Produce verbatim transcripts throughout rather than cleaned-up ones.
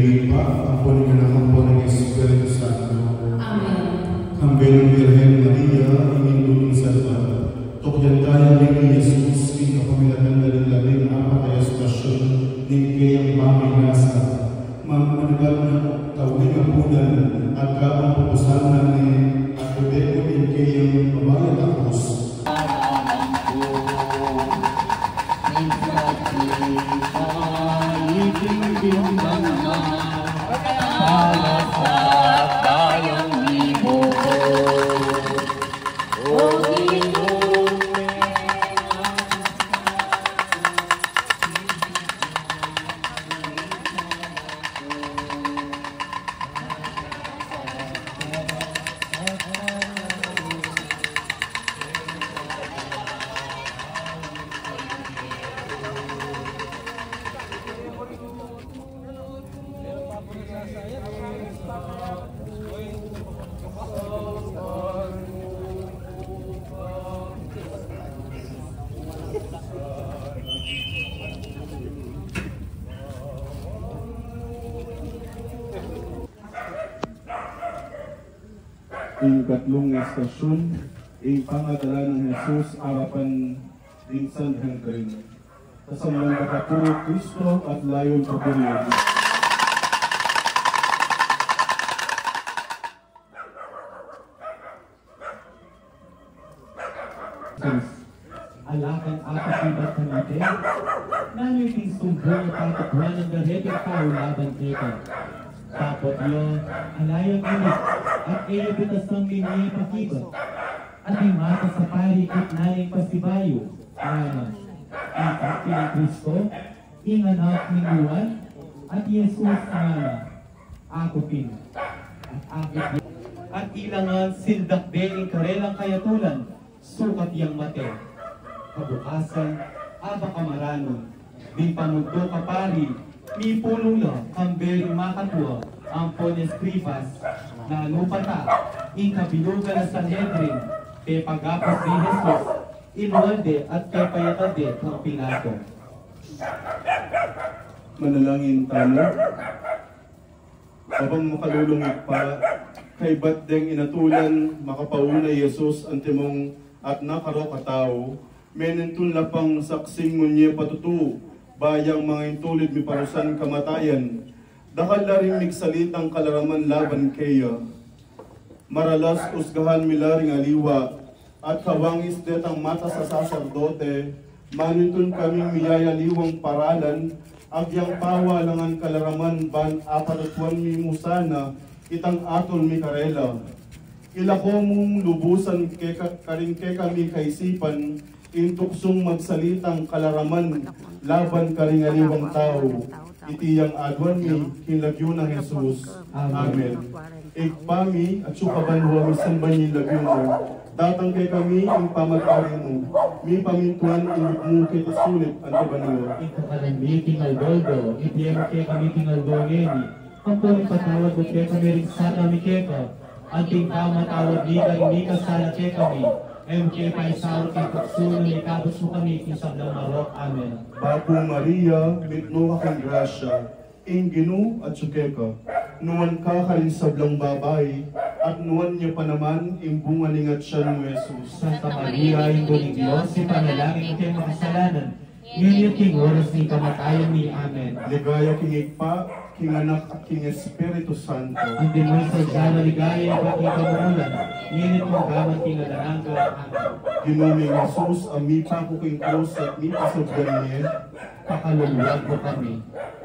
Ibpa, ampo ning Anak, ampo ning Espiritu Santo. Amen. Kambe nang Birhen Maria, ing Indu ning Salvador, tukyan taya ning Jesus, king kapamilatan na ning labing apat a estasyun ning keyang pamagkasakit. Mamanubat na tauling apunan, at kabang pupusan na ni Agudeco ing keyang mabayat a krus. Ing katlung estasyun, ing pangadala nang Jesus arapan ding Sanhedrin. Kasamban da ka pu, Kristo, at layun ka pu rian. Ala kang akibat kanita? Nanu iting sumbung a tatakwan nang dareting tau laban keka? Dapot ya, ala yang ilik, at e ya bitasang mimipakibat. At ing matas a pari ikit na ning pasibayu, ngana, Ika pin ing Kristo, ing Anak ning Dios? At i Jesus ngana, Aku pin. At akit ya, at ila ngan sildak de ing karelang kayatulan, sukat yang mate. Kabukasan, abak a maranun, ding pamunduk a pari, mipulung la kambe ring makatua ampon eskribas, nanu pa ta, ing kabilugan a Sanhedrin, pepagapus di Jesus, ilual de at pepayatad de kang Pilato. Manalangin tamu. Ibpang makalulung Ibpa, kaybat deng inatulan makapauna i Jesus antimong atna karok a tau, menintun la pang saksing munye patutu, ba yang manga intulid miparusan kamatayan, dakal la ring migsalitang kalaraman laban keya. Maralas usgahan mi la ring aliwa, at kawangis detang matas a saserdote, manintun kaming miyayaliwang paralan, agyang pawalangan kalaraman ban apatutuan mi mu sana itang atul mi karela. Ilako mung lubusan keka, karing kekami kaisipan, ing tuksung magsalitang kalaraman laban karing aliwang tau. Iti yang aduan mi king lagyu nang Jesus. Amen. Amen. Ibpa mi, atsu ka banua, misamban ya ing lagyu mu. Datang kekami ing pamag-ari mu. Mipamintuan ing lub mu keti sulip anti banua. Ing kakanan mi king aldo-aldo, ibie mu kekami king aldo ngeni. Ampon ipatawad mu kekami ring sala mi keka, anti ing pamamatawad mi karing mikasala kekami. E mu ke paisaul king tuksu, nune ikabus mu kami king sablang marok. Amen. Bapu Maria, mitmu ka king grasya, ing Ginu atsu keka. Nuan ka karing sablang babai, at nuan ya pa naman ing bunga ning atian mu, Jesus. Santa Maria, Indu ning Dios, ipanalangin mu kaming makasalanan, ngeni at king oras ning kamatayan mi. Amen. Ligaya king Ibpa, king Anak, at king Espiritu Santo. Antimo ing sadya a ligaya ibat king kamumulan, ngeni at kapilan man king alang angga. Amen. Ginu ming Jesus, a mipaku king krus at mipasubli kami, pakaluluan mu kami.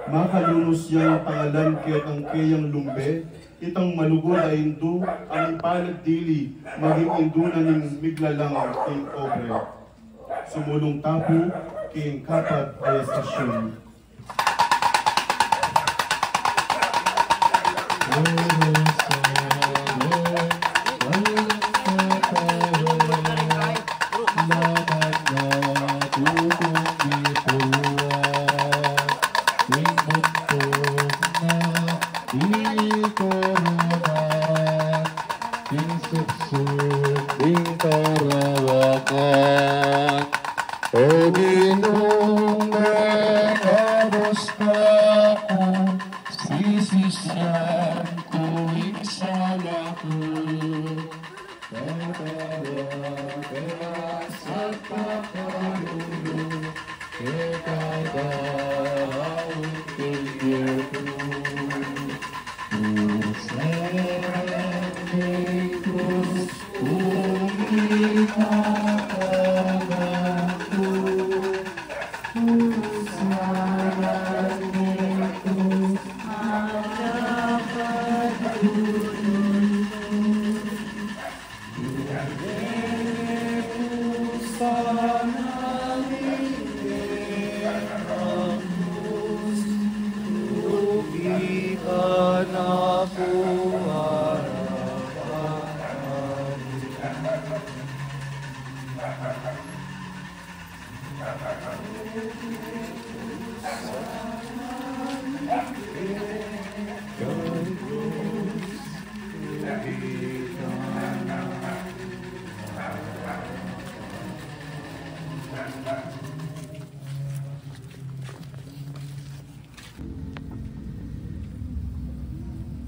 Makalunus yang tangalan ketang keyang lumbe, itang malugud a indu, a mipalad dili maging indu na ning miglalang king pobre. Sumulung ta pu king kapat a estasyun. Ing suksuk ing karawakan. O Ginung mekabus kaku, si Sisian ku ing sala ku, katagang keras at pakalulu, kekang kaawit king gerku. Kusang ning krus, uli katagang ku.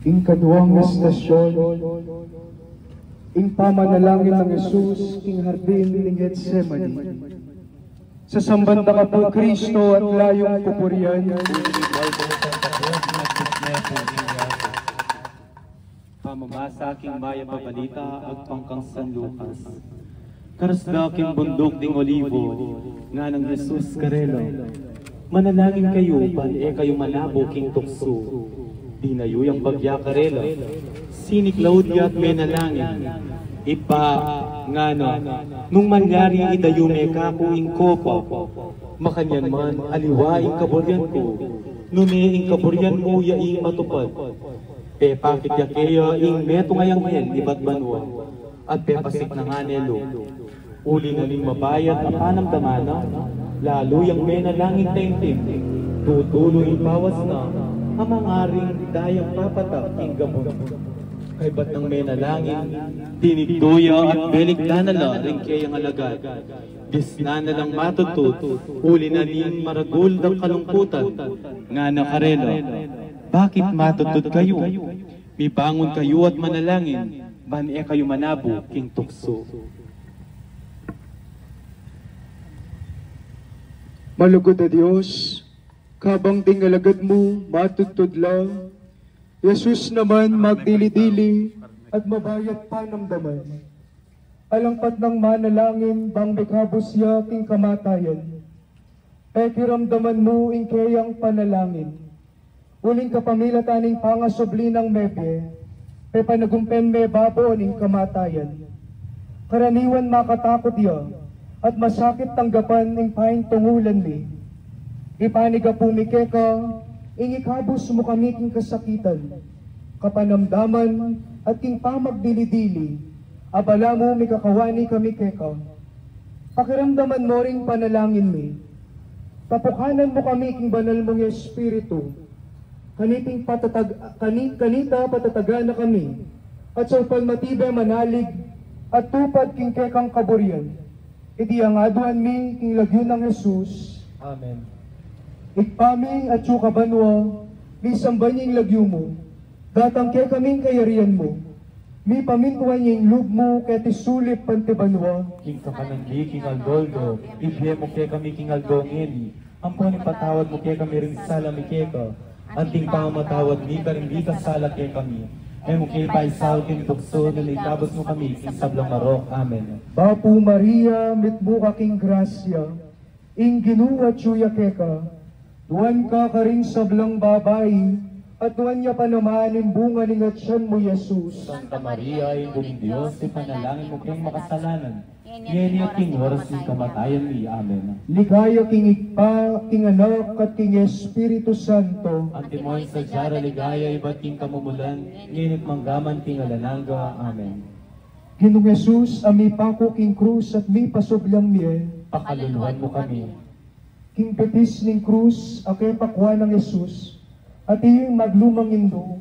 Ing kaduang estasyun, ing pamanalangin nang Jesus king hardin ning Getsemani. Sasamban da ka pu, Kristo, at layung pupurian. Pamamasa king Mayap a Balita agpang kang San Lucas. Karas da king bunduk ding Olivo, nganang Jesus karela, "Manalangin kayu, ban e kayu manabu king tuksu." Dinayu yang bagya karela, siniklaud ya at menalangin, "Ibpa," ngana, "nung malyari, idayu me kaku ing kopa. Makanyan man, aliwa ing kaburian ku, nune ing kaburian mu ya ing matupad." Pepakit ya keya ing metung a anghel ibat banua, at pepasiknangan ne lu. Uli na ning mabayat a panamdaman na, lalu yang menalangin taimtim, tutulu ing pawas na, a mangaring dayang papatak king gabun. Kaybat nang menalangin, tinigdu ya at belikdan na la ring keyang alagad. Disnan na lang matudtud, uli na ning maragul dang kalungkutan, ngana karela, "Bakit matudtud kayu? Mibangun kayu at manalangin, ban e kayu manabu king tuksu." Malugud a Dios, kabang ding alagad mu matudtud la, i Jesus naman magdili-dili at mabayat panamdaman. Alang patnang manalangin bang mikabus ya king kamatayan. Pekiramdaman mu ing keyang panalangin. Uling kapamilatan ning pangasubli nang mebie, pepanagumpen me babo ning kamatayan. Karaniwan makatakut ya at masakit tanggapan ing paintungulan mi. Ipanigapu mi keka ing ikabus mu kami king kasakitan, kapanamdaman, at king pamagdili-dili. Abala mu, mikakawani kami keka. Pakiramdaman mu ring panalangin mi. Tapukanan mu kami king banal mung Espiritu. Kaniting patatag-, kani-, kanita patatagan na kami, at saupan matibe manalig at tupad king kekang kaburian. Iti ing aduan mi king lagyu nang Jesus. Amen. Ibpa mi, atsu ka banua, misamban ya ing lagyu mu. Datang kekami ing kayarian mu. Mipamintuan ya ing lub mu keti sulip anti banua. King kakanan mi king aldo-aldo, ibie mu kekami king aldo ngeni. Ampon ipatawad mu kekami ring sala mi keka, anti ing pamamatawad mi karing mikasala kekami. E mu ke paisaul king tuksu, nune ikabus mu kami king sablang marok. Amen. Bapu Maria, mitmu ka king grasya, ing Ginu atsu ya keka. Nuan ka karing sablang babai, at nuan ya pa naman ing bunga ning atian mu, Jesus. Santa Maria, Indu ning Dios, ipanalangin mu keng makasalanan, ngeni at king oras ning kamatayan mi. Amen. Ligaya king Ibpa, king Anak, at king Espiritu Santo. Antimo ing sadya rang ligaya ibat king kamumulan, ngeni at manggaman king alang angga. Amen. Ginung Jesus, a mipaku king krus at mipasubli ing mie. Pakaluluan mu kami. King pitis ning krus, a kepakwan nang Jesus, at iyang maglumang indu,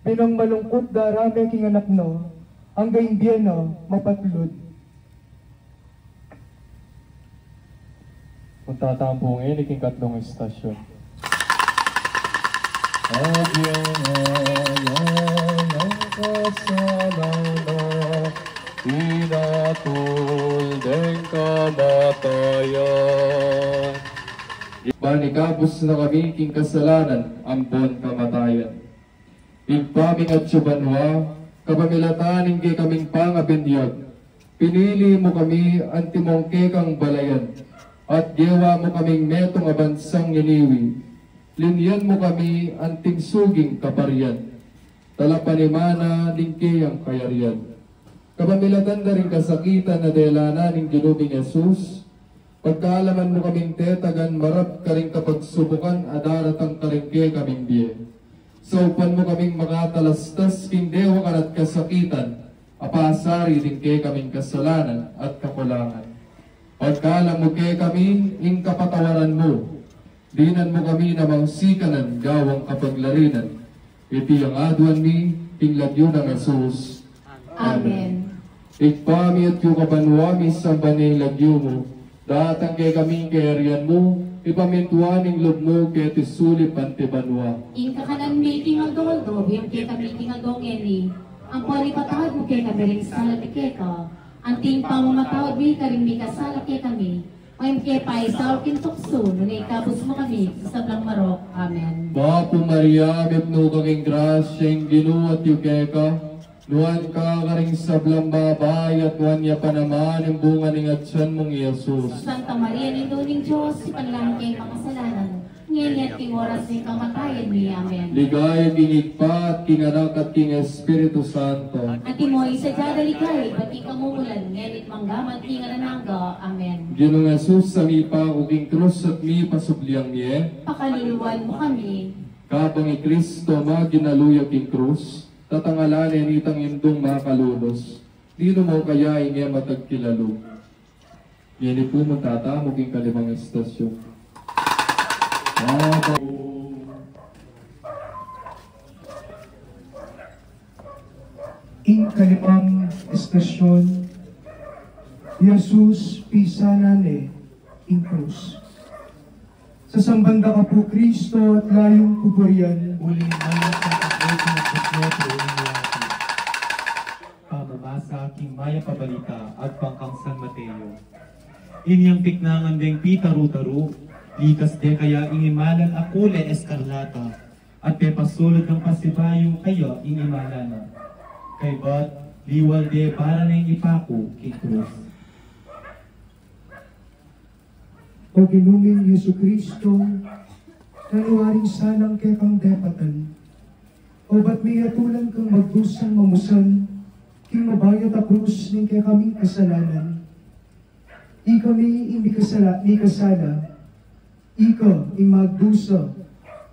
pinangmalungkut da rame king anak na, angga ing bie na mapatlud. Punta tamu pu ngeni king katlung estasyun. Adios. Sana na pinatul deng kamatayan. Ban ikabus na kami king kasalanan ampon kamatayan. Ibpa mi atsu ka banua, kapamilatan ning kekaming pangabinyag, pinili mu kami antimong kekang balayan, at gewa mu kaming metung a bansang iniwi. Linyan mu kami anting suging kaparian, talapanimana ning keyang kayarian. Kapamilatan da ring kasakitan a dela na ning Ginu ming Jesus, pagkaluban mu kaming tetagan marap karing kapagsubukan a daratang karing kekaming bie. Saupan mu kaming makatalastas king dewakan at kasakitan, a pasari ding kekaming kasalanan at kakulangan. Pagkaluban mu kekami ing kapatawaran mu, dinan mu kami namang sikanan gawang kapaglarinan. Iti ing aduan mi king lagyu nang Jesus. Amen. Ibpa mi atsu ka banua, misamban ya ing lagyu mu, datang kekami ing kayarian mu, ipamintuan ing lub mu keti sulip anti banua. Ing kakanan mi king aldo-aldo, ibie mu kekami king aldo ngeni. Ampon ipatawad mu kekami ring sala mi keka, anti ing pamamatawad mi karing mikasala kekami. E mu ke paisaul king tuksu, nune ikabus mu kami king sablang marok. Amen. Bapu Maria, mipnu ka king grasya, ing Ginu atyu keka, nuan ka karing sablang babai, at nuan ya pa naman ing bunga ning atyan mung i Jesus. Santa Maria, Indu ning Dios, ipanalangin mu keng makasalanan, ngeni at king oras ning kamatayan mi. Amen. Ligaya king Ibpa, at king Anak, at king Espiritu Santo. Antimo ing sadya a ligaya ibat king kamumulan, ngeni at manggaman king alang angga. Amen. Ginung Jesus, a mipaku king krus at mipasublian mie, pakaluluan mu kami. Kabang i Kristo maginalu ya king krus, tatangalan ne nitang indung makalulus, ninu mu kaya ing e matagkilalu? Ngeni pu, magtatamu king kalimang estasyon. Ing kalimang estasyon, Jesus, pisanan ne ing krus. Sasamban da ka pu Kristo at layun pupurian. Uling mayap a kapatid, pamamasa king mayap a balita agpang kang San Mateo. Inyang tiknangan deng pitaru-taru, likas de kaya ing imalan a kule eskarlata, at pepasulud nang pasibayu kaya ing imalan na. Kaybat liwal de para neng ipaku king krus. O Ginu ming Jesucristo, nanu waring salang kekang depatan? Obat mi atulan kang magdusang mamusan king mabayat a krus ning kekaming kasalanan. Ikami ing mikasala, mikasala, ika ing magdusa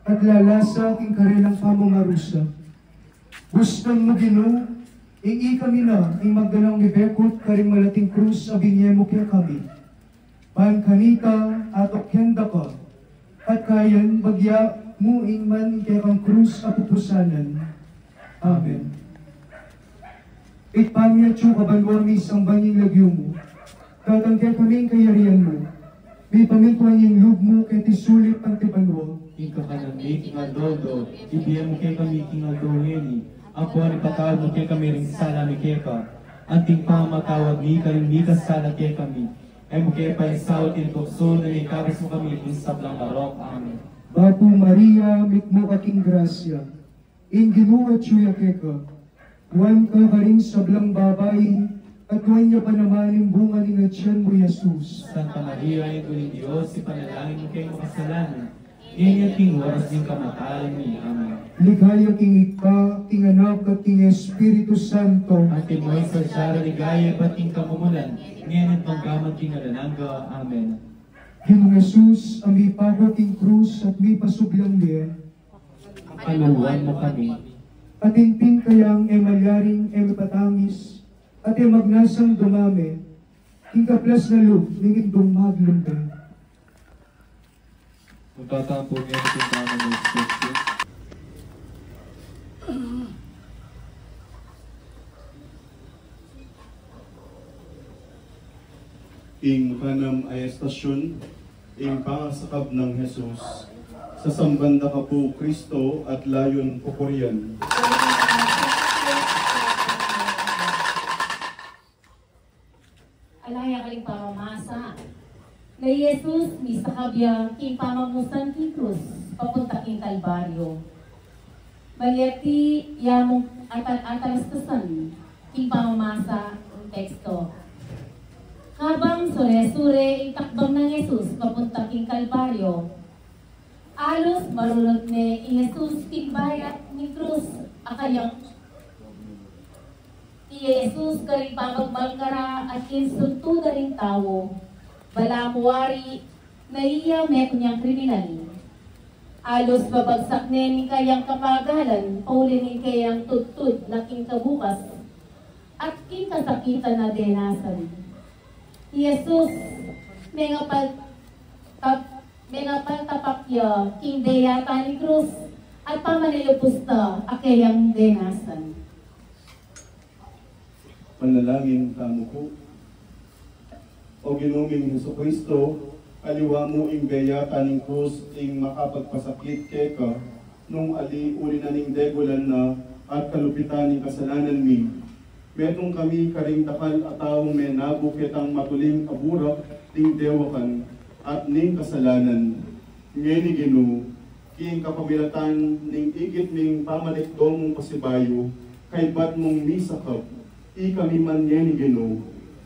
at lalasa king karelang pamamarusa. Gustan mu, Ginu, ing ikami na ing magdalang mibekut karing malating krus a binie mu kekami. Ban kanita atukyan da ka, at kayan bagya mu ing man kekang krus a pupusanan. Amen. Ibpa mi atsu ka banua, misamban ya ing lagyu mu, datang kekami ing kayarian mu, mipamintuan ya ing lub mu keti sulip anti banua. Ing kakanan mi king aldo-aldo, ibie mu kekami king aldo ngeni, ampon ipatawad mu kekami ring sala mi keka, anti ing pamamatawad mi karing mikasala kekami. E mu ke paisaul king tuksu, nune ikabus mu kami king sablang marok. Amen. Bapu Maria, mitmu ka king grasya, ing Ginu atyu ya keka, nuan ka karing sablang babai, at nuan ya pa naman ing bunga ning atyan mu, Jesus. Santa Maria, Indu ning Dios, ipanalangin mu keng makasalanan, ngeni at king oras ning kamatayan mi. Amen. Ligaya king Ibpa, king Anak, at king Espiritu Santo. Antimo ing sadya a ligaya ibat king kamumulan, ngeni at manggaman king alang angga. Amen. Ginung Jesus, a mipaku king krus at mipasublian mie, pakaluluan mu kami. Atin pin kayang e malyaring e mipatangis at e magnasang dumame king kaplas na lub ning Indung Maglumbe. Magtatampo ngeni king kanam a estasyon. Ing kanam a estasyon, ing pangasakab nang Jesus. Sasamban da ka pu Kristo at layun pupurian. Na i Jesus, misakab ya king pamamusan king krus, papunta king Kalbaryo. Maliati ya mung atal-, atalastasan king pamamasa ing teksto. Kabang sure-sure ing takbang nang Jesus papunta king Kalbaryo, alus marunut ne i Jesus king bayat ning krus a kayang i Jesus karing pamagmalngara at king suntuda ring tau. Balamu wari na iya metung yang kriminal. Alus babagsak ne ning kayang kapagalan, pauli ning kayang tudtud na king kabukas at king kasakitan a denasan. I Jesus, mengapal tap-, mengapal tapak ya king beyatan ning krus at pamanilubus da a kayang denasan. Manalangin tamu pu. O Ginu ming Jesucristo, aliwa mu ing beyatan ning krus ing makapagpasakit keka, nung ali uli na ning degulan na at kalupitan ning kasalanan mi. Metung kami karing dakal a taung menabu ketang matuling a burak ning dewakan at ning kasalanan. Ngeni Ginu, king kapamilatan ning igit ming pamanikdo mung pasibayu, kaybat mung misakab, ikami man ngeni Ginu,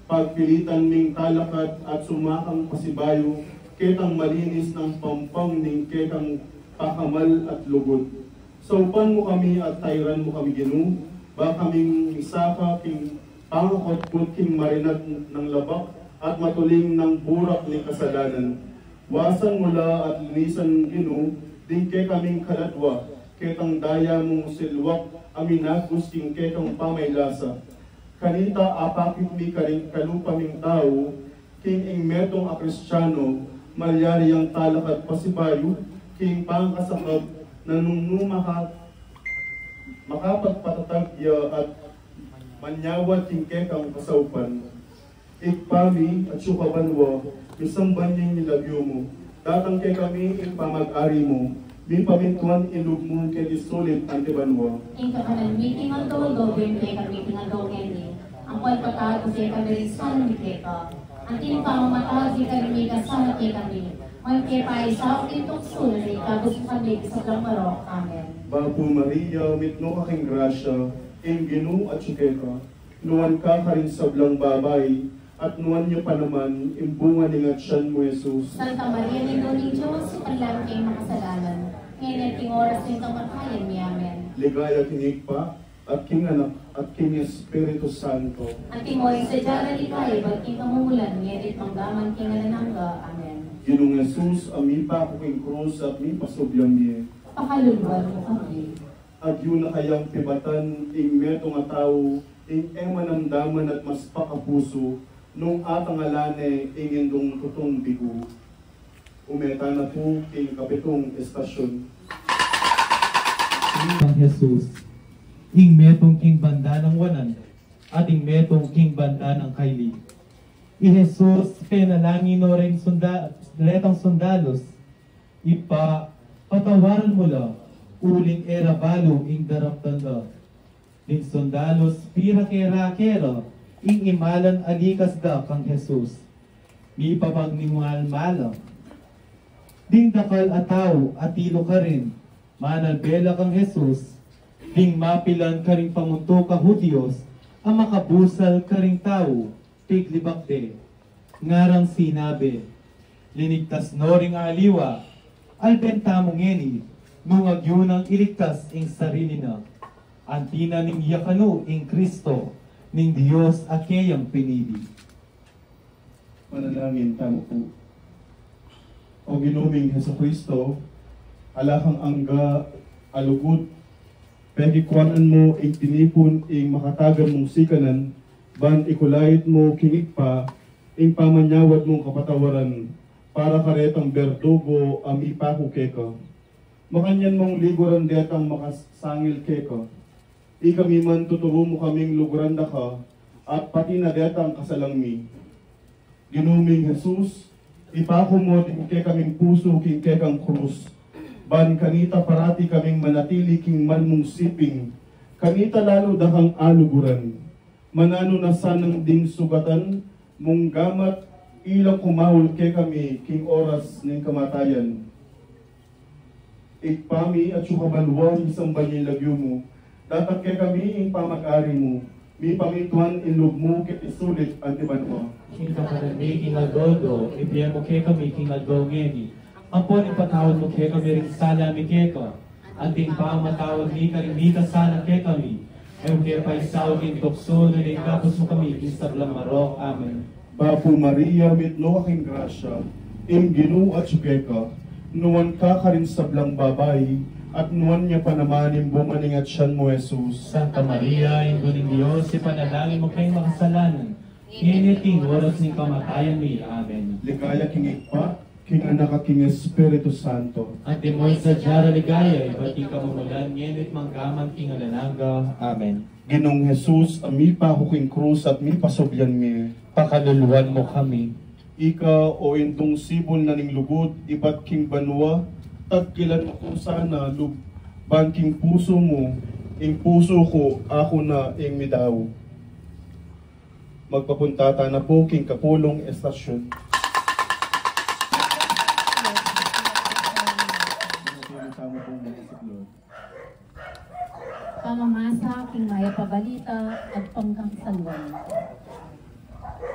pagpilitan ming talakad at sumakang pasibayu ketang malinis nang pampang ning ketang pakamal at lugud. Saupan mu kami at tairan mu kami Ginu, ba kaming misaka king pangakutkut king marinag nang labak at matuling nang burak ning kasalanan. Wasan mu la at linisan Ginu ding kekaming kaladwa, ketang daya mung silwak a minagus king kekang pamaylasa. Kanita apakit mi karing kalupa ming tau, king ing metung a Kristiano, malyari yang talakad pasibayu king pangkasakab na nung nu maka-, makapagpatatag ya at manyawad king kekang kasaupan. Ibpa mi, atsu ka banua, misamban ya ing lagyu mu. Datang kekami ing pamag-ari mu. Mipamintuan ing lub mu keti sulip anti banua. Ing kakanan mi king aldo-aldo ibie mu kekami king aldo ngeni. Ampon ipatawad mu kekami ring sala mi keka, anti ing pamamatawad mi karing mikasala kekami. Manga e mu ke paisaul king tuksu, nune ikabus mu kami king sablang marok. Amen. Bapu Maria, mitmu ka king grasya, ing Ginu atsu keka. Nuan ka karing sablang babai, at nuan ya pa naman ing bunga ning atyan mu, Jesus. Santa Maria, Indu ning Dios, ipanalangin mu keng makasalanan, ngeni at king oras ning kamatayan mi. Amen. Ligaya king Ibpa, at king Anak, at king Espiritu Santo. Antimo ing sadya nang ligaya ibat king kamumulan, ngeni at mangga man king alang angga. Amen. Ginung Jesus, a mipaku king krus at mipasubli mie, pakaluluan mu kami. Agyu na kayang pibatan ing metung a tau, ing e manamdaman at mas pakapusu, nung atangalan ne ing indung tutung bigu. Ume tana pu king kapitung estasyun. Nang Jesus, ing metung king banda nang wanan, at ing metung king banda nang kaili. I Jesus, penalangin no ring sunda-, retang sundalus, Ibpa, patawaran mu la, uling e ra balu ing daraptan da. Ding sundalus, pirake-rake ra ing imalan a likas da kang Jesus. Mipabag ning malmala. Ding dakal a tau, atilu karin, manalbe la kang Jesus, ding mapilan karing pamuntuk a Hudios, a makabusal karing tau, piglibak de. Ngarang sinabi, linigtas no ring aliwa, alben tamu ngeni, nung agyu nang iligtas ing sarili na. Anti na ning yakanu ing Kristo, ning Dios a keyang pinili. Manalangin tamu pu. O Ginu ming Jesucristo, ala kang angga a lugud, pekikuanan mu ing tinipun ing makatagan mung sikanan, ban ikulait mu king Ibpa ing pamanyawad mung kapatawaran para karetang berdugo a mipaku keka. Makanyan mung liguran detang makasangil keka. Ikami man tuturu mu kaming luguran da ka, at pati na detang kasalang mi. Ginu ming Jesus, ipaku mu ding kekaming pusu king kekang krus, ban kanita parati kaming manatili king mal mung siping, kanita lalu da kang aluguran. Mananu na sanang ding sugatan mung gamat Ila kumaul kekami king oras ning kamatayan. Ibpa mi, atsu ka banua, misamban ya ing lagyu mu. Datang kekami ing pamag-ari mu. Mipamintuan ing lub mu keti sulip anti banua. Ing kakanan mi king aldo-aldo ibie mu kekami king aldo ngeni. Ampon ipatawad mu kekami ring sala mi keka, anti ing pamamatawad mi karing mikasala kekami. E mu ke paisaul king tuksu, nune ikabus mu kami king sablang marok. Amen. Bapu Maria, mitmu ka king grasya, ing Ginu atsu keka, nuan ka karing sablang babai, at nuan ya pa naman ing bunga ning atian mu, Jesus. Santa Maria, Indu ning Dios, ipanalangin mu keng makasalanan, ngeni at king oras ning kamatayan mi. Amen. Ligaya king Ibpa, king Anak, at king Espiritu Santo. Antimo ing sadya rang ligaya, ibat king kamumulan, ngeni at manggaman king alang angga. Amen. Ginung Jesus, a mipaku king krus at mipasubli mi, pakaluluan mu kami. Ika, o Indung sibul na ning lugud, ibat king banua, tagkilan mu ku sana lub ban king pusu mu, ing pusu ku, aku na ing midau. Magpapunta tana pu king kapulung estasyun. Pamamasa king Mayap a Balita agpang kang San Juan.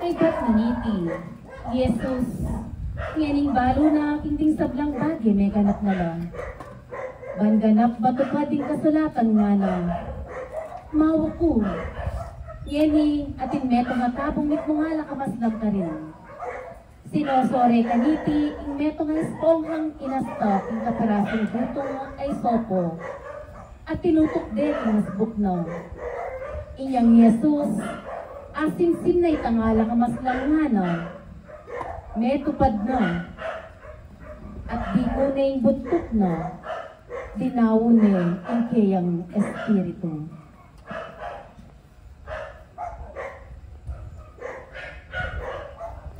Kaybat na niti, i Jesus, ngening balu na king ding sablang bage meganap na la. Ban ganap matupad ing kasulatan, ngana, mawa ku, ngeni atin metung a tabung mitmung alak a maslang karin. Sinosore kaniti ing metung a esponhang inasta king kapirasung butung a isopo, at tinutuk de king asbuk na. Inyang i Jesus, asimsim na itang alak a maslang, ngana, metupad na. At dinu ne ing buntuk na, dinaun ne ing keyang espiritu.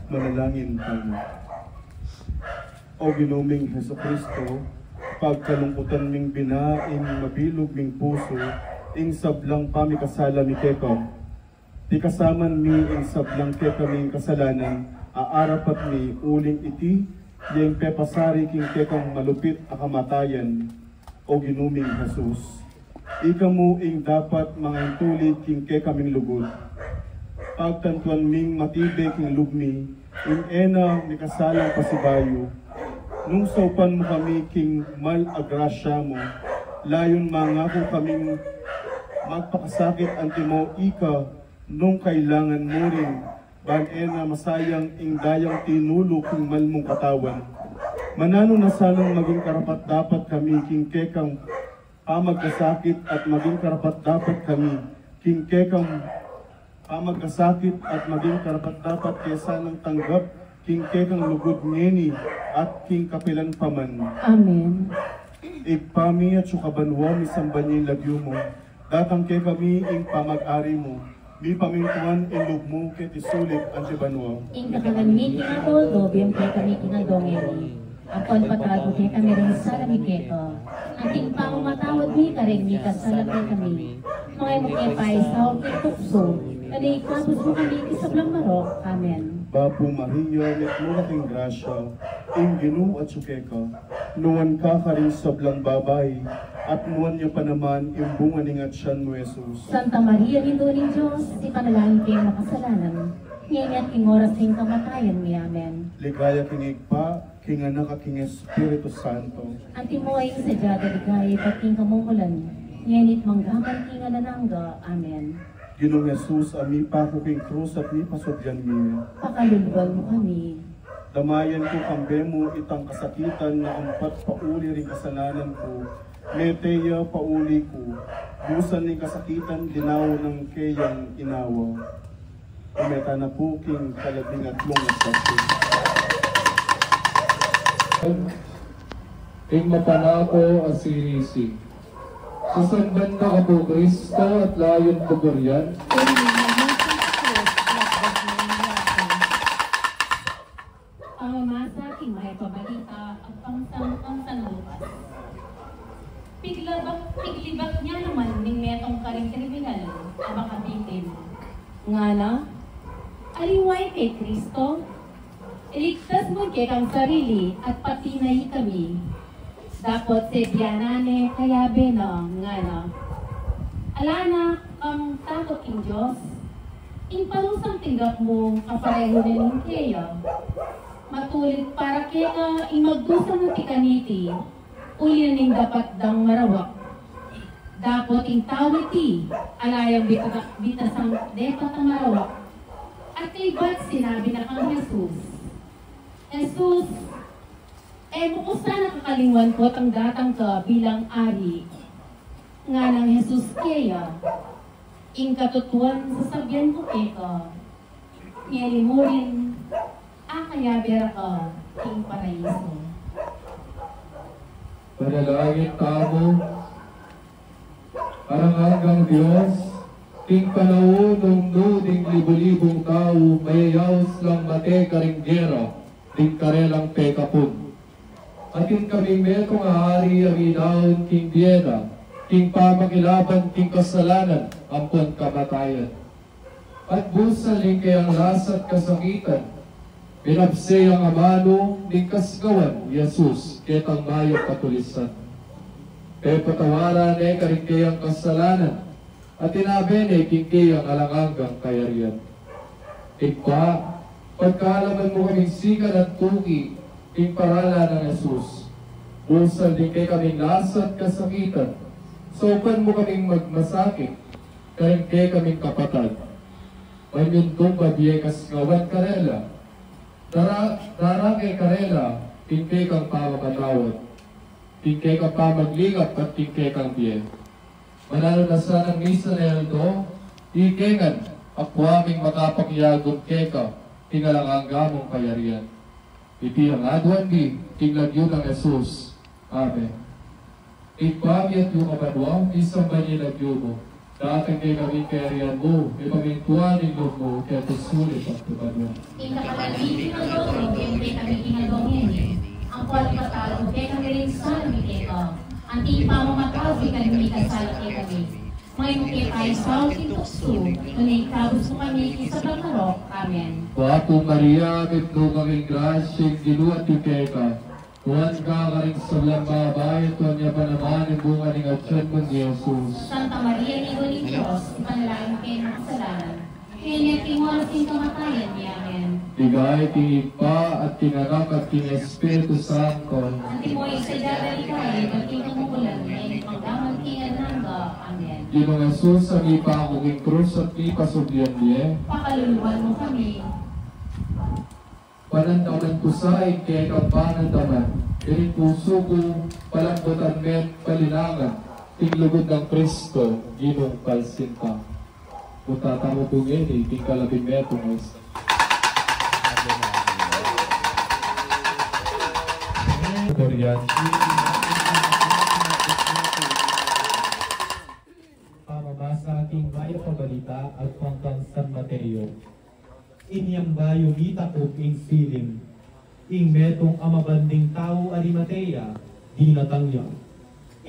Manalangin tamu. O Ginu ming Jesucristo, pagkalungkutan ming bina ing mabilug ming pusu, ing sablang pamikasala mi keka. Tikasaman mi ing sablang kekaming kasalanan a arapat mi, uling iti ya ing pepasari king kekang malupit a kamatayan. O Ginu ming Jesus, ika mu ing dapat mangintulid king kekaming lugud. Pagtantuan ming matibe king lub mi ing e na mikasalang pasibayu. Nung saupan mu kami king mal a grasya mu, layun mangaku kaming magpakasakit antimo ika nung kailangan mu rin, ban e na masayang ing dayang tinulu king mal mung katawan. Mananu na sanang maging karapat-dapat kami king kekang pamagkasakit at maging karapat-dapat kami king kekang pamagkasakit at maging karapat-dapat ke sanang tanggap king kekang lugud ngeni at king kapilan pa man. Amen. Ibpa mi, atsu ka banua, misamban ya ing lagyu mu. Datang kekami ing pamag-ari mu. Mipamintuan ing lub mu keti sulip anti banua. Ing kakanan mi king aldo-aldo ibie mu kekami king aldo ngeni. Ampon patawad mu kekami ring sala mi keka, anti ing pamamatawad mi karing mikasala kekami. Manga e mu ke paisaul king tuksu, nune ikabus mu kami king sablang marok. Amen. Bapu Maria, mitmu ka king grasya, ing Ginu atsu keka. Nuan ka karing sablang babai, at nuan ya pa naman ing bunga ning atian mu, Jesus. Santa Maria, Indu ning Dios, ipanalangin mu keng makasalanan, ngeni at king oras ning kamatayan mi. Amen. Ligaya king Ibpa, king Anak, at king Espiritu Santo. Antimo ing sadya rang ligaya ibat king kamumulan, ngeni at manggaman king alang angga. Amen. Ginung Jesus, a mipaku king krus at mipasubli mi, pakaluluan mu kami. Damayan ku kambe mu itang kasakitan na ampat pauli ring kasalanan ku, mete ya pauli ku. Busan ning kasakitan, dinaun na ing keyang inawa. Ume tana pu king kalabing atlung estasyon. Ing mapanako a sinisi. Sasamban da ka pu, Kristo, at layun paburian. Pamamasa king Mayap a Balita agpang kang San Lucas. Piglabak, piglibak ne naman ning metung karing kriminal a makabitin. Ngana, aliwa ika i Kristo? Iligtas mu ing kekang sarili at pati na ikami. Dapot sebianan ne kayabe na ngana, ala na kang takot king Dios. Ing parusang tinggap mu kapareho ne ning keya. Matulid para keka ing magdusa na ti kaniti, uli na ning dapat dang marawak. Dapot ing tau iti, ala yang bita-, bitasang depat a marawak. At kaybat sinabi na kang Jesus, Jesus, e mu ku sana kakalingwan potang datang ka bilang ari. Nganang Jesus keya, ing katutuan sasabian ku keka, ngeni mu rin, akayabe ra ka king paraiso. Panalangin tamu. Alang anggang Dios, king panaun nung nu ding libu-libung tau mayayaus lang mate karing gera ding karelang pekapun. Atin kaming metung a ari a minaun king bie na, king pamakilaban king kasalanan ampon kamatayan. At busal ning keyang lasat kasakitan, binabse yang amanu ning kasgawan Jesus ketang mayap a tulisan. Pepatawaran ne karing keyang kasalanan, at tinabe ne king keyang alang anggang kayarian. Ibpa, pagkaalaman mu kaming sikan at tuki king paralan nang Jesus, busal ding kekaming lasat kasakitan, saupan mu kaming magmasakit karing kekaming kapatad. Manyuntung babie kasgawan karela. Dara-, darake karela king kekang pamamatawad, king kekang pamaglingap at king kekang bie. Mananu na sanang misan a aldo, ike ngan, akua ming makapakiagum keka king alang angga mung kayarian. Iti ing aduan mi king lagyu nang Jesus. Amen. Ibpa mi atyu ka banua, misamban ya ing lagyu mu. Datang kekami ing kayarian mu, mipamintuan ing lub mu, keti sulip anti banua. Ing kakanan mi king aldo-aldo, ibie mu kekami king aldo ngeni. Ampo ipatawad mu kekami ring sala mi keka, anti ing pamamatawad mi karing mikasala kekami. Manga e mu ke paisaul king tuksu, nune ikabus mu kami king sablang marok. Amen. Bapu Maria, mipnu ka king grasya, ing Ginu atyu keka. Nuan ka karing sablang babai, at nuan ya pa naman ing bunga ning atian mu, i Jesus. Santa Maria, Indu ning Dios, ipanalangin mu keng makasalanan, ngeni at king oras ning kamatayan mi. Amen. Ligaya king Ibpa, at king Anak, at king Espiritu Santo. Antimo ing sadya a ligaya, ibat king kamumulan, ngeni at mangga man king alang angga. Amen. Ginung Jesus, a mipaku king krus at mipasublian mie, pakalulwan mu kami. Panandaman ku sa ing kekang panandaman, ining pusu ku, palambutan me't palinangan ing lugud nang Kristo, Ginung palsinta. Punta tamu pu ngeni king kalabing metung a isang. Koryante. Pamabasa king Mayap a Balita agpang kang San Mateo. Inyang bayu mitakup ing siling, ing metung a mabanding tau Arimatea, dinatang ya.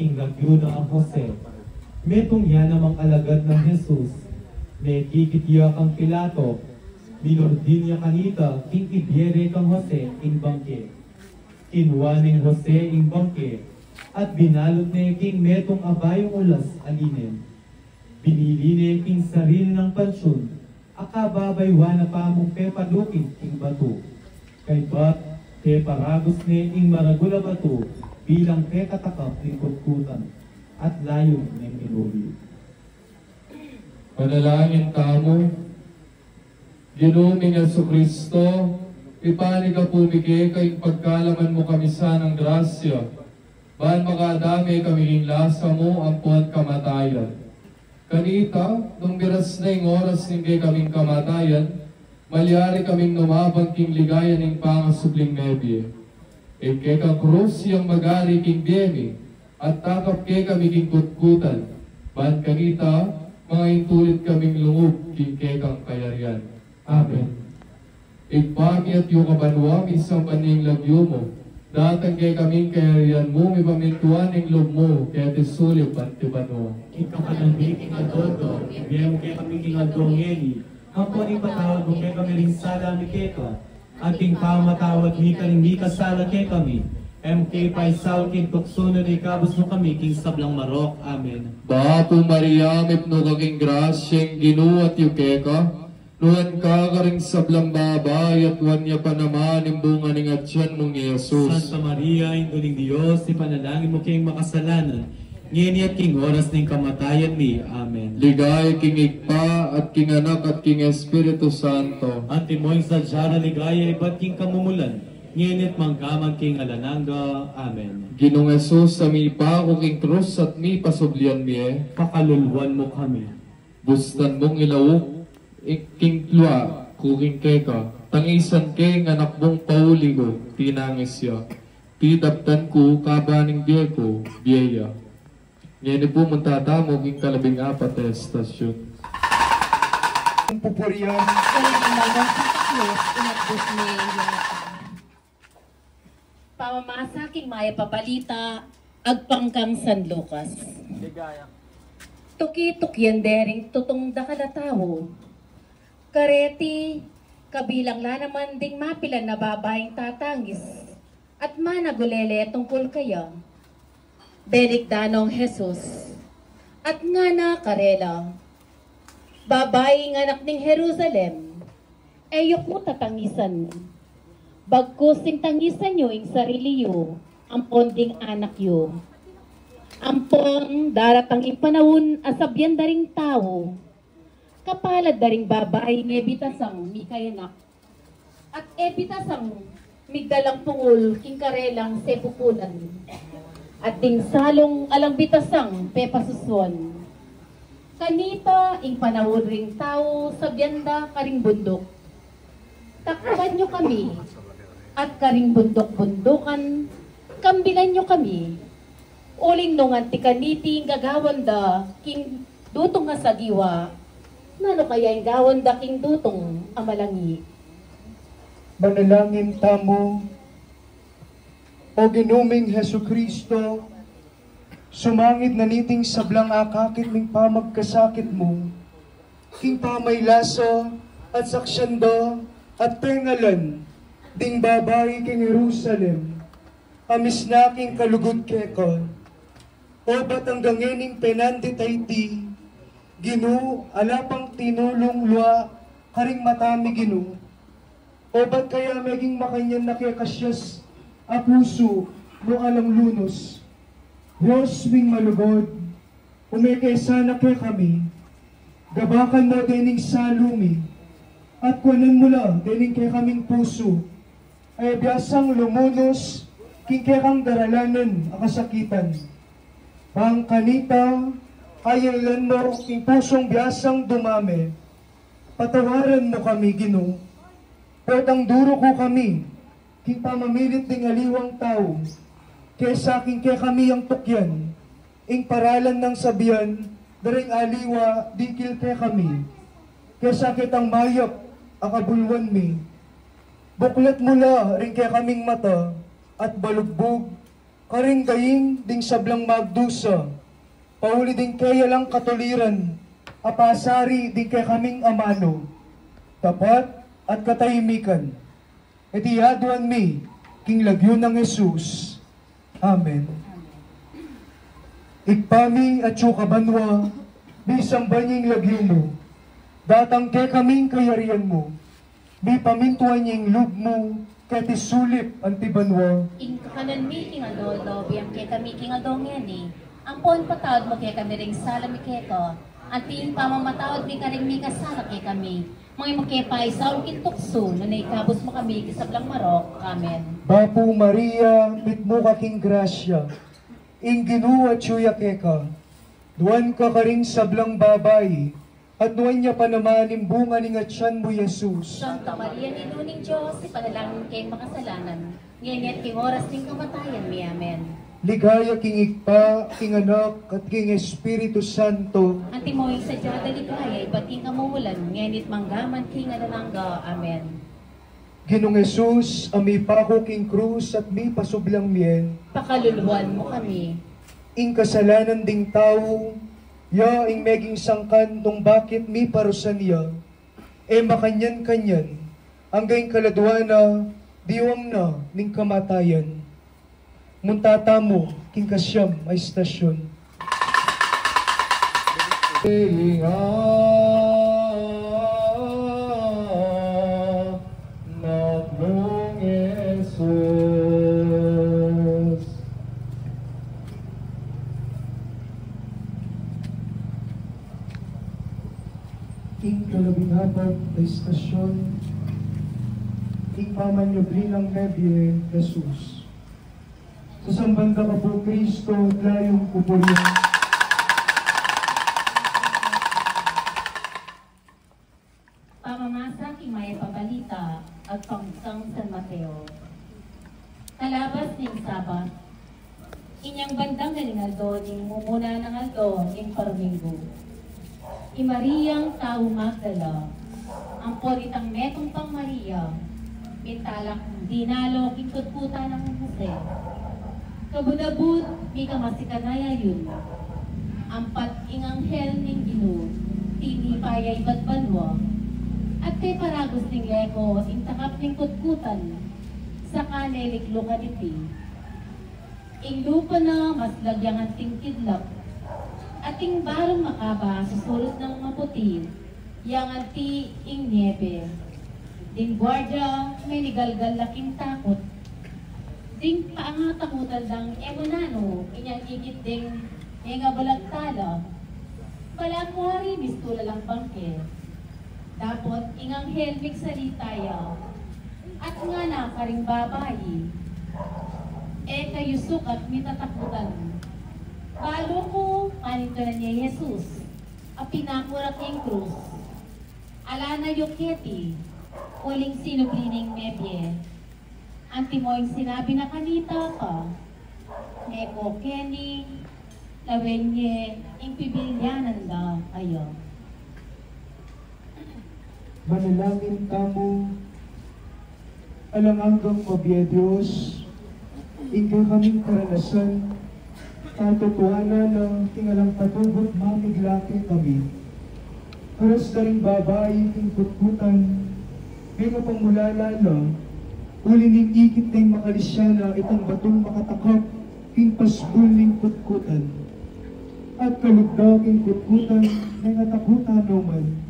Ing lagyu na Jose. Metung ya namang alagad nang Jesus. Mekikit ya kang Pilato. Minurdin ya kanita king ibie re kang Jose ing bangke. Kinua neng Jose ing bangke, at binalut ne king metung a bayung ulas a linen. Binili ne king sarili nang pantiun, a kababayuan na pa mung pepalukid king batu. Kaybat, peparagus ne ing maragul a batu bilang pekatakap ning kutkutan, at layun neng minuli. Panalangin tamu. Ginu ming Jesucristo, mipanikap pu mi keka ing pagkaalaman mu kami sanang grasya, ban makadame kami king lasa mu ampon kamatayan. Kanita, nung miras na ing oras ning kekaming kamatayan, malyari kaming numabang king ligaya ning pangasubling mebie. Ing kekang krus yang magari king bie mi, at takap kekami king kutkutan, ban kanita, mangaintulid kaming lungub king kekang kayarian. Amen. Ibpa mi atyu ka banua, misamban ya ing lagyu mu. Datang kekami ing kayarian mu, mipamintuan ing lub mu, keti sulip anti banua. Ing kakanan mi king aldo-aldo, ibie mu kekami king aldo ngeni. Ampon ipatawad mu kekami ring sala mi keka, At king pamamatawad mi karing mikasala kekami, e mu ke paisaul king tuksu, nune ikabus mu kami king sablang marok. Amen. Bapu Maria, mipnu ka king grasya, ing Ginu atyu keka, nuan ka karing sablang babai, at nuan ya pa naman ing bunga ning atyan mung Jesus. Santa Maria, Indu ning Dios, ipanalangin mu keng makasalanan, ngeni at king oras ning kamatayan mi. Amen. Ligaya king Ibpa, at king Anak, at king Espiritu Santo. Antimo ing sadya rang ligaya ibat king kamumulan, ngeni at manggaman king alang angga. Amen. Ginung Jesus, a mipaku king krus at mipasublian mie, pakaluluan mu kami. Bustan mung ilauk ing, king lua ku king keka, tangisan ke ing anak mung pauli ku, tinangis ya. Ti daptan ku, kaba ning bie ku, bie ya. Ngeni pu munta tamu king kalabing apat a estasyun. Pupurian. Galing ang mga sa taklos, inatbus ni Jonathan. Pamamasa king Mayap a Balita agpang kang San Lucas. Tuki-tukian de ring tutung dakal a tau. Kareti, kabilang la naman ding mapilan a babaing tatangis at managulele tungkul keya. Delikdan nong Jesus at ngana karela, "Babaing anak ning Jerusalem, e yu ku tatangisan. Bagkus ing tangisan yu ing sarili yu ampon ding anak yu. Ampon daratang ing panaun a sabian da ring tau, 'Kapalad da ring babaing e bitasang mikayanak at e bitasang migdalang pungul king karelang sepupulan, at ding salung alang bitasang pepasusuan.' Kanita ing panaun ring tau sabian da karing bunduk, 'Takpan yu kami,' at karing bunduk-bundukan, 'Kambilan yu kami.' Uling nung anti kaniti ing gagawan da king dutung a sagiwa, nanu kaya ing gawan da king dutung a malangi?" Manalangin tamu. O Ginu ming Jesucristo, sumangid na niting sablang akakit ning pamagkasakit mu king pamaylasa at saksian da at pengalan ding babai king Jerusalem, a misna king kalugud keka. Obat anggang ngening penandit a iti, Ginu, ala pang tinulung lua karing mata mi, Ginu. Obat kaya meging makanyan na keka sias a pusu nung alang lunus? Dios ming malugud, ume ke sana kekami. Gabakan mu dening salu mi, at kuanan mu la dening kekaming pusu a e biasang lumunus king kekang daralanan a kasakitan. Bang kanita, ayinlan mu king pusung biasang dumame. Patawaran mu kami, Ginu. Potang duruku kami king pamamilit ding aliwang tau kesa king kekami yang tukyan ing paralan nang sabian da ring aliwa dikil kekami, kesa ketang mayap a kabuluan mi. Buklat mu la ring kekaming mata at balugbug karing gaing ding sablang magdusa, pauli ding keya lang katuliran a pasari ding kekaming amanu, tapat at katahimikan. Iti aduan mi king lagyu nang Jesus. Amen. Ibpa mi, atsu ka banua, misamban ya ing lagyu mu. Datang kekami ing kayarian mu. Mipamintuan ya ing lub mu keti sulip anti banua. Ing kakanan mi king aldo-aldo, ibie mu kekami king aldo ngeni. Ampon patawad mu kekami ring sala mi keka, anti ing pamamatawad mi karing mikasala kekami. Manga e mu ke paisaul king tuksu, nune ikabus mu kami king sablang marok. Amen. Bapu Maria, mitmu ka king grasya, ing Ginu atyu ya keka. Nuan ka karing sablang babai, at nuan ya pa naman ing bunga ning atyan mu, Jesus. Santa Maria, Indu ning Dios, ipanalangin mu keng makasalanan, ngeni at king oras ning kamatayan mi. Amen. Ligaya king Ibpa, king Anak, at king Espiritu Santo. Antimo ing sadya da ligaya ibat king kamumulan, ngeni at manggaman king alang angga. Amen. Ginung Jesus, a mipaku king krus at mipasublang mie, pakaluluan mu kami. Ing kasalanan ding tau, ya ing meging sangkan nung bakit miparusan ya. E makanyan-kanyan, Anggang ing kaladua na, diwang na ning kamatayan. Munta tamu king kasiam a istasyon. Ing anak mung Jesus. King kalabing apat a istasyon, ing pamanyubli nang mebie Jesus. Sasamban da ka pu, Kristo, at layung pupurian. Pamamasa king Mayap a Balita agpang kang San Mateo. Kalabas ning Sabat, inyang bandang galing aldo ning mumuna nang aldo ning paruminggu, i Mariang tau Magdala, ampon itang metung pang Maria, mintalak dinalo king kutkutan nang Jose. Kabud-abud, mikamasikan a yayun, ampat ing anghel ning Ginu tinipa ya ibat banua, at peparagus ning leko ing takap ning kutkutan, saka ne liklukan iti. Ing lupa na maslag yang anting kidlat, at ing barung makaba susulut nang maputi, yang anti ing niebe. Ding guardia menigalgal la king takut. Ding pangatakutan dang e mu nanu inyang ikit ding mengabalagta la. Balamu wari mistula lang bangke. Dapot ing anghel migsalita ya, at ngana karing babai, e kayu sukat mitatakutan. Balu ku, panintunan ya i Jesus a pinaku ra king krus. Ala na yu keti, uling sinubli ne ing mebie. Antimo ing sinabi na kanita pa, meko keni, lawen ye ing pibilyanan da kaya. Manalangin tamu. Alang anggang mabie Dios, ing kekaming karanasan, katutuanan na king alang patugut mamigla kekami. Karas da ring babai king kutkutan, mengapamulala la, uli ning ikit deng makalisya na itang batung makatakap king pasbul ning kutkutan. At kalub da king kutkutan, mengatakutan no man.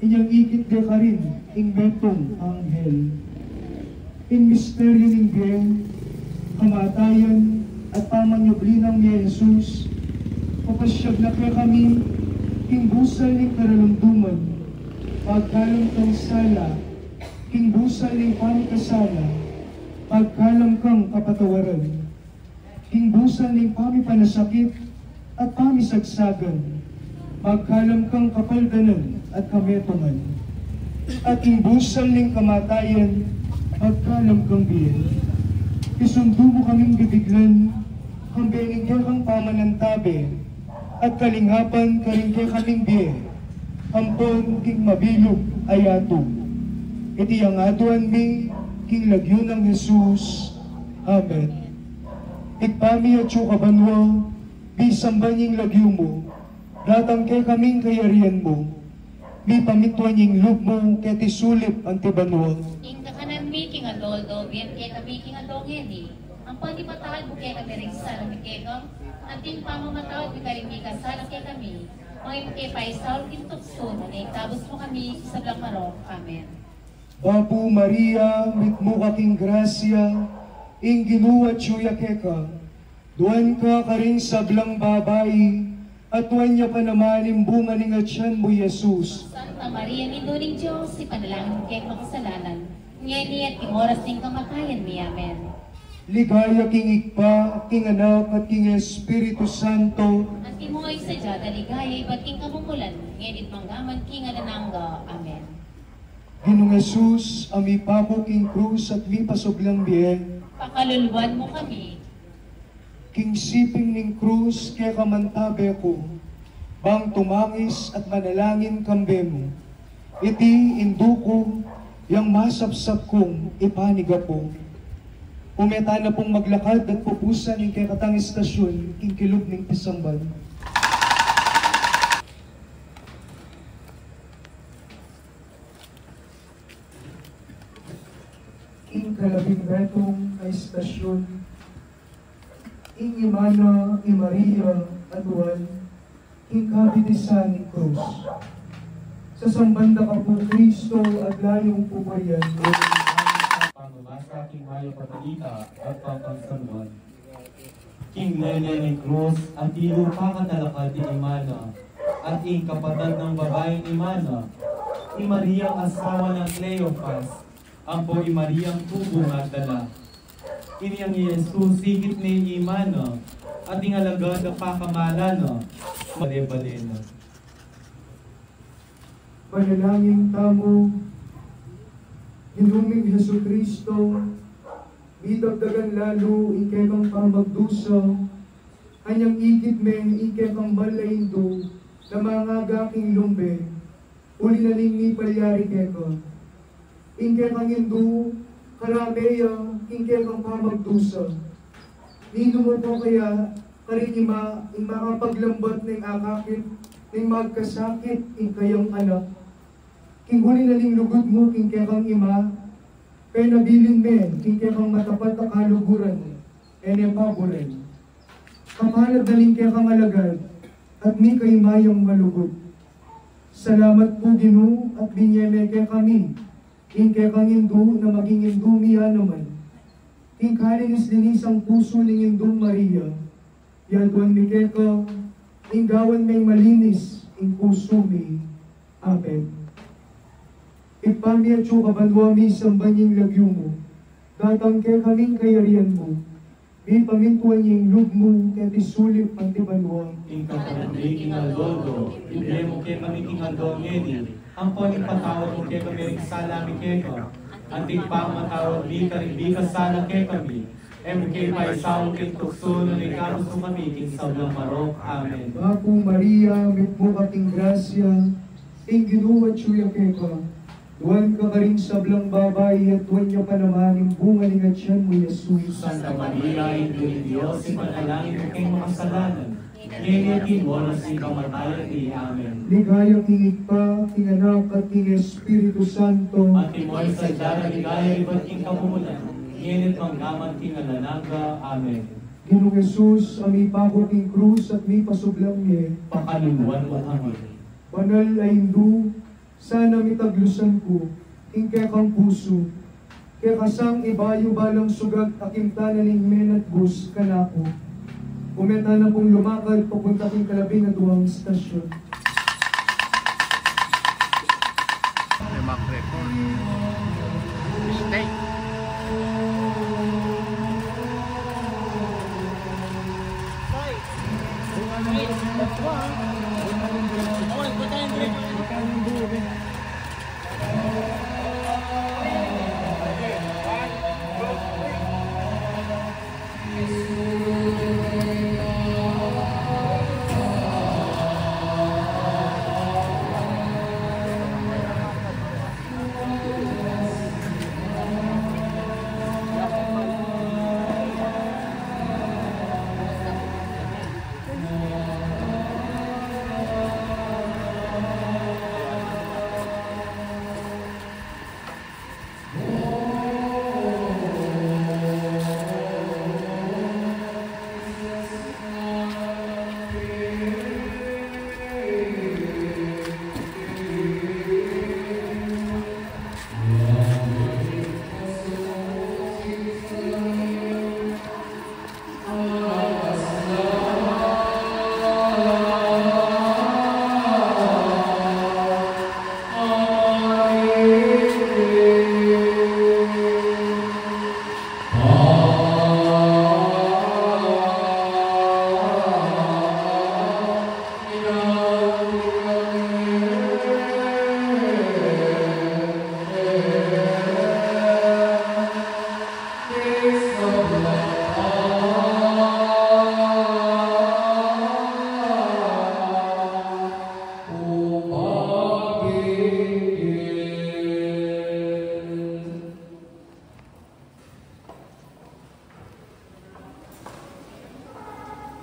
Inyang ikit de karin ing metung anghel. Ing misteryu ning bie, kamatayan, at pamanyubli nang mie Jesus, papasyag na kekami king busal ning karalumduman, pagkalam kang sala, king busal ning pamikasala, pagkalam kang kapatawaran. King busal ning pamipanasakit at pamisagsagan, magkalam kang kapaldanan at kametungan. At king busal ning kamatayan, magkalam kang bie. Isundu mu kaming bibiglan, kambe ning kekang pamanantabe, at kalingapan karing kekaming bie, ampon king mabilug a yatu. Iti ing aduan mi king lagyu nang Jesus. Amen. Ibpa mi atsu ka banua, misamban ya ing lagyu mu, datang kekami ing kayarian mu, mipamintuan ya ing lub mu keti sulip anti banua. Ing kakanan mi king aldo-aldo, ibie mu kekami king aldo ngeni, ampon ipatawad mu kekami ring sala mi keka, anti ing pamamatawad mi karing mikasala kekami, manga e mu ke paisaul king tuksu, nune itabus mu kami king sablang marok. Amen. Bapu Maria, mitmu ka king grasya, ing Ginu atsu ya keka. Duan ka karing sablang babai, at duan ya pa naman ing bunga ning atian mu, Jesus. Santa Maria, Indu ning Dios, ipanalangin mu keng makasalanan, ngeni at king oras ning kamatayan mi. Amen. Ligaya king Ibpa, king Anak, at king Espiritu Santo. Antimo ing sadya da ligaya ibat king kamumulan, ngeni at mangga man king alang angga. Amen. Ginung Jesus, a mipaku king krus at mipasublang bie, pakaluluan mu kami. King siping ning krus keka mantabe ku, bang tumangis at manalangin kambe mu. Iti Indu ku, yang masapsap kung ipanigapu. Ume tana pung maglakad at pupusan ing kekatang istasyon king kilub ning pisamban. Kalabing betung a estasyun, ing Ima na i Maria a duan king kabitisan ning krus. Sasamban da ka pu, Kristo, at lalung pupurian. Pamamasa king Mayap a Balita agpang kang San Juan. King lele ning krus, atilu pakatalakad i Ima na, at ing kapatad nang babaing Ima na, i Mariang asawa nang Cleofas, ampo i Mariang tubu Magdala. Inyang i Jesus ikit ne i Ima na, at ing alagad a pakamalan na, bale-bale na. Manalangin tamu. Ginu ming Jesucristo, midagdagan lalu ing kekang pamagdusa, anyang ikit me ing kekang mal a indu na mangaga king lumbe, uli na ning mipalyari keka. Ing kekang indu, karame ya king kekang pamagdusa. Ninu mu pu kaya karing ima ing makapaglambat neng akakit ning magkasakit ing kayang anak? King uli na ning lugud mu king kekang ima, penabilin me king kekang matapat a kaluguran, e ne paburen. Kapalad na ning kekang alagad at mikaima yang malugud. Salamat pu, Ginu, at binye me kekami ing kekang indu na maging indu mi ya naman. King kalinis-linisang pusu ning Indung Maria, yaduan mi keka ing gawan meng malinis ing pusu mi. Amen. Ibpa mi, atsu ka banua, misamban ya ing lagyu mu, datang kekami ing kayarian mu, mipamintuan ya ing lub mu keti sulip anti banua. Ing kakanan mi king aldo-aldo ibie mu kekami king aldo ngeni, ampon ipatawad mu kekami ring sala mi keka, anti ing pamamatawad mi karing mikasala kekami. E mu ke paisaul king tuksu, nune ikabus mu kami king sablang marok. Amen. Bapu Maria, mitmu ka king grasya, ing Ginu atyu ya keka. Nuan ka karing sablang babai, at nuan ya pa naman ing bunga ning atian mu, Jesus. Santa Maria, Indu ning Dios, ipanalangin mu keng makasalanan, ngeni at king oras ning kamatayan mi. Amen. Ligaya king Ibpa, king Anak, at king Espiritu Santo. Antimo ing sadya nang ligaya ibat king kamumulan, ngeni at manggaman king alang angga. Amen. Ginung Jesus, a mipaku king krus at mipasublang mie, pakaluluan mu kami. Banal a Indu, sana mitaglusan ku ing kekang pusu, keka sang ibayu balang sugat a kimta na ning menatbus kanaku. Ume tana pung lumakad papunta king kalabing aduang estasyun. Remark record. Mistake.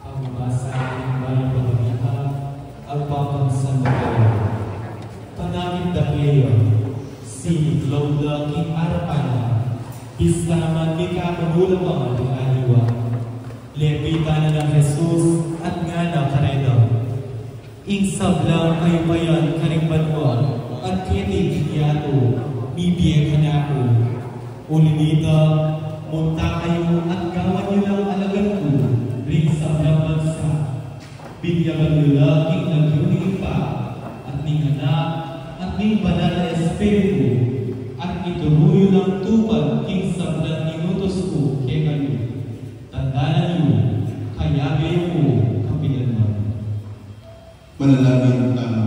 Pamamasa ning Mayap a Balita agpang kang San Mateo. Panangit da kaya, siniklaw da king arapan na, Pista naman kekami king aliwa. Lepitan na nang Jesus at ngana karela, ing sablang kayupayan karing banua at keti king yatu, mibie kanaku. Uli na nita, munta kayu at gawan yu lang alagad ku ring sablang bansa. Binyagan yu la king lagyu ning Ibpa, at ning Anak, at ning Banal a Espiritu, at ituru yu lang tupad king sablang inutus ku kekayu. Tandanan yu, kayabe yu ku kapilan man. Manalangin tamu.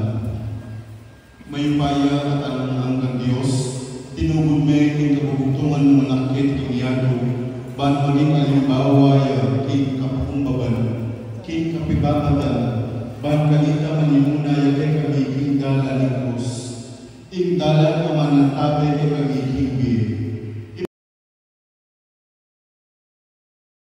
Mayupaya at alang anggang Dios, tinubud me ing kabubugtungan mung anak keti king yatu, ban maging alimbawa ya king kapakumbaban, king kapibabatan, ban kanita man